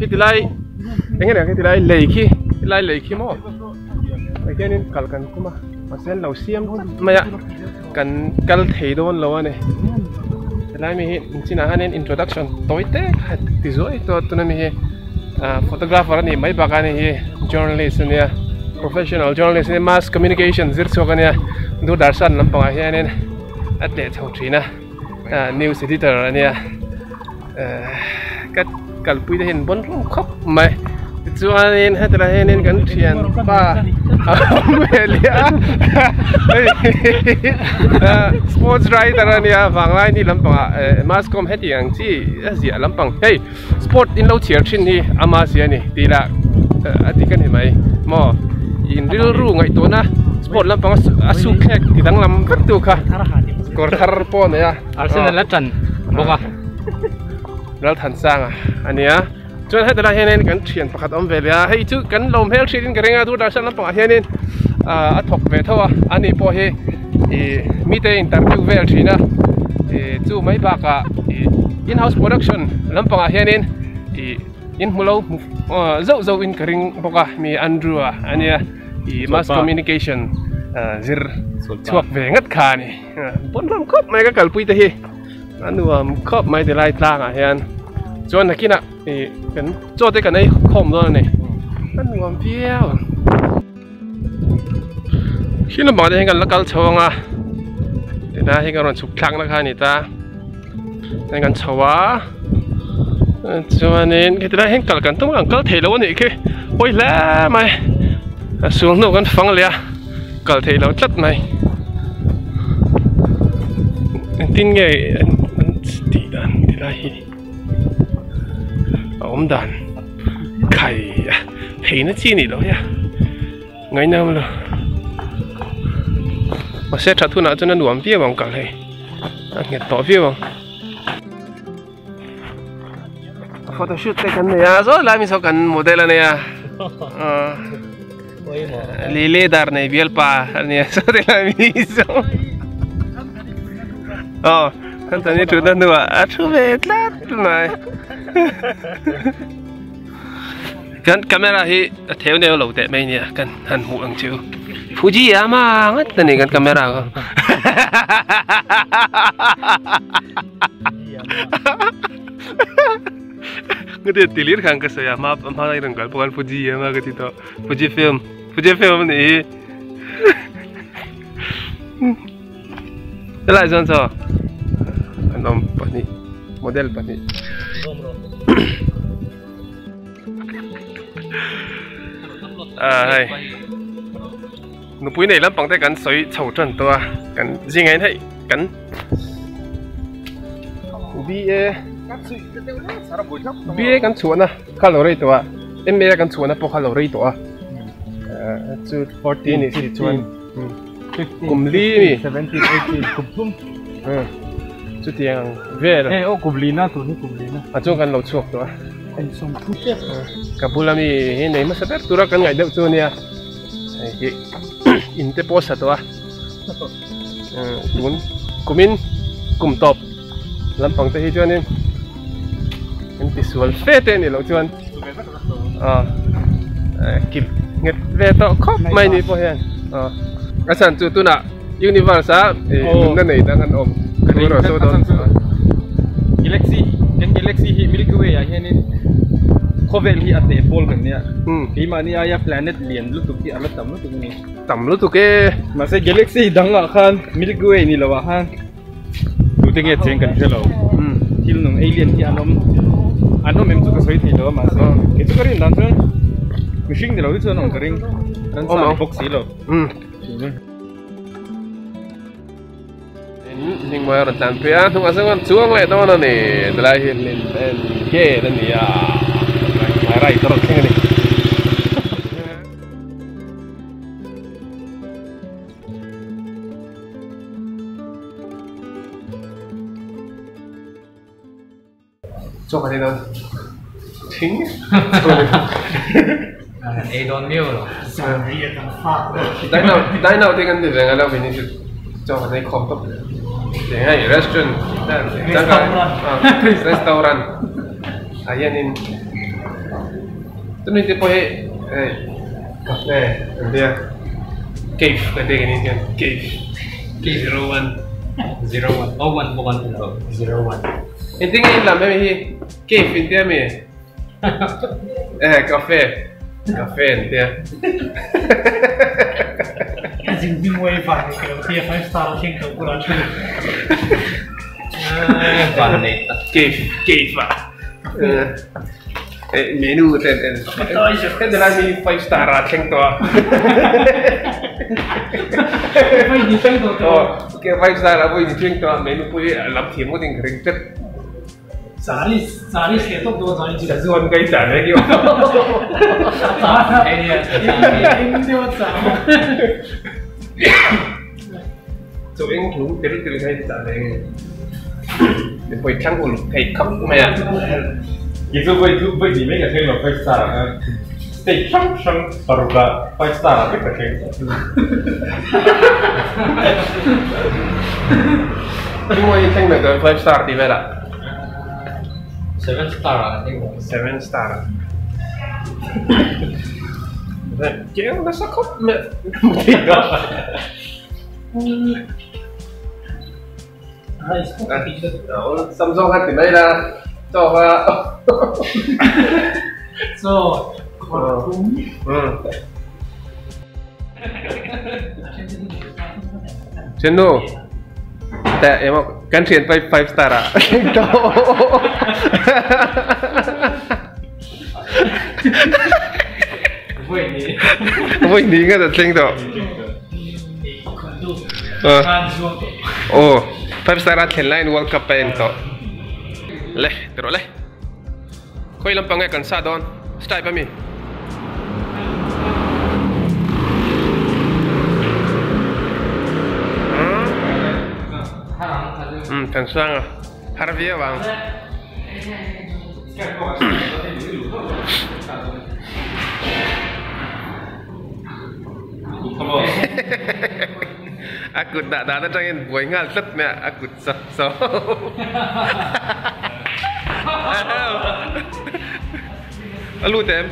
Khiti lai eng nge khiti lai lei khi helai lei khi maw ah hianin kal kan tum a mahse an lo siam tlat mai a kan kal thei dawn lo a ni helai mi hi chinah hianin introduction tawi te kha ti zuai tawh a tuna mi hi ah photographer a nih mai bakah a ni hi journalist a nia professional journalist a nia mass communication zir chhuak a nia doordarshan lampangah hianin a tleh chho thin a ah news editor a nia eh ka kalpui te hian bawn hlawm khawp mai tichuanin heti lai hianin kan thianpa a awm ve leh a hei sports writer a nia vanglai ni lampangah eh mass com heti ang chi a ziah lampang hei sport in lo chhiar thin hi ama zia a ni tih lah a dik a ni mai maw in rilru ngaihtuahna sport lampang a suk thlek ti danglam vek tu kha kawr thar pawh a nei a. Arsenal a tan bawk a. Lalthansanga a nia. Chuan heti lai hianin kan thian pakhat awm ve leh a, hei chu kan lo hmel hriat in ka ring a, Doordarshan lampangah hianin a thawk ve tho a, ani pawh hi ih mite interview vel thin a, ih chu mai bakah ih in house production lampangah hianin ih in hmu lo hmu zauh zauh in ka ring bawk a, mi Andrew a ania ih mass communication zir chhuak ve ngat kha a ni. Pawn hlawm khawp mai ka kalpui te hi a nuam khawp mai ti lai tlangah hian chuan nakinah ih kan chaw te kan ei khawm dawn a ni a nuam viau ang khi lamah te hian kan la kal chho ang a tilai hi kan rawn chhuk thlak na kha a ni ta hei kan chho a chuanin khi tilai hian kal kan tum ang kal thei lo a nih khi pawi hle mai a sul hnu kan fang leh a. Kal theih loh tlat mai. Engtin nge an tih dan ti lai hi a awm dan khai a theihna chi anih loh hi a ngainam lo mahse that hunah chuan a nuam viau ang kal hei a nghet tawh viau ang. Photo shoot te kan nei a zawi lai mi saw kan model a nia lily dar nei bial pa a nia saw ti lai mi saw aw kan tani thu na hnuah a thu ve tlat mai kan camera hi a theu neu lo teh mai nia kan han hmuh ang chu Fuji ama ngat a ni kan camera kha. Ngati tilir khan ka sawi a hma hma lai reng kal pawh khan Fuji ema ka ti tawh Fuji film Fuji film a nih hi helai chuan saw an awm pahnih model pahnih ah hei nupui nei lampang te kan sawi chho tan tawh a kan zingah hian hei kan BA BA kan chhuahna kha lo rei tawh a MA kan chhuahna pawh kha lo rei tawh a chu 14 ni si chuan kum li mi 17 18 kum thum chutiang ang vel eh aw kum li na tur hi kum li na a chuan kan lo chhuak tawh a kum sawm thu tep ka bula mi hi nei hmasa ber tura kan ngaih deuh chu ania hei hi in te pawh a sa tawh a. Tun kumin kum tawp lampang te hi chuanin an ti sual fe te anih loh chuan ah kilh nghet ve tawh khawp mai ni pawh hian ah a chhan chu tunah universe a nunna nei dang an awm ka ring a chhan chu galaxy kan galaxy hi milky way ah hianin khawvel hi a teh pawl kan nia keimahni aia planet lian lutuk hi a la tam lutuk a ni. Tam lutuk e. Mahse galaxy dang ah khan Milky Way ni lo ah khan tute nge cheng kan hre lo. Thil nung alien hi an awm an awm em chu ka sawi thei lo a mahse kei chu ka rin dan chuan mihring ni lo hi chuan an awm ka ring. Ran sa ni bawk si lo. Hming mawi a rawn tlan phei a hnungah chuan chuang leh dawn a ni tilai hi lin en gate a ni a hmai right a rawn thleng a ni. Chaw kan ei dawn thing ei dawn miau lo dine out dine out te kan ti ve ngai lo min hi chu chaw kan ei khawm tawp eng hei restaurant restaurant ah hianin. Chumi te pawh hi hei cafe an tia cave kan tih ang hian cave zero one zero one oh one bawk an ti lo zero one engtin nge in lam hemi hi cave in tia mi eh cafe cafe an tia a zin hming uai van nei ka lo tia five star a thleng tawh bulah thu van nei tak cave cave ah Menu ten en heti lai hi five star ah thleng tawh a aw five star ah pawh in thleng tawh a menu pawh hi a lam thiam ngawt in ka ring tlat chuan ka i chah ve kio chaw eng hlum tel tel kha i chah ve nge. Mipui thlang uluk thei khawp mai a. Kei chu vawi chu vawi hnih mai ka thleng lo five star ah khan state hrang hrang paruk ah five star ah vek ka thleng tawh. Ringawi hi thleng mai tawh five star tih vel ah. Seven star ah ka thleng tawh. Seven star ah. Keng nasa khawp mai a. Sam zawk kha ti mai la chaw kha chaw khawr thum Thiannu teh emaw kan thian pai five star ah Vawi hnih ngat a thleng tawh. Aw five star a thlen laiin world cup a en tawh. Le ti rawh le. Khawi lampang nge kan sa dawn stripe ami. Um kan sang a har viau ang. A kut dah dan atangin buai nghal tlat mai a, a kut saw saw. A lut em?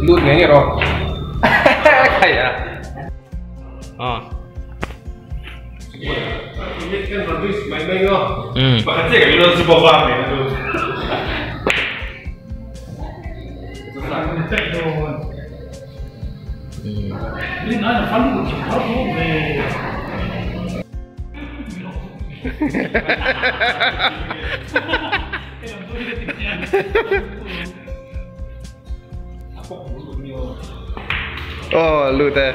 Lut ngei ngei rawh. Khai a. Ờ. Aw lut e.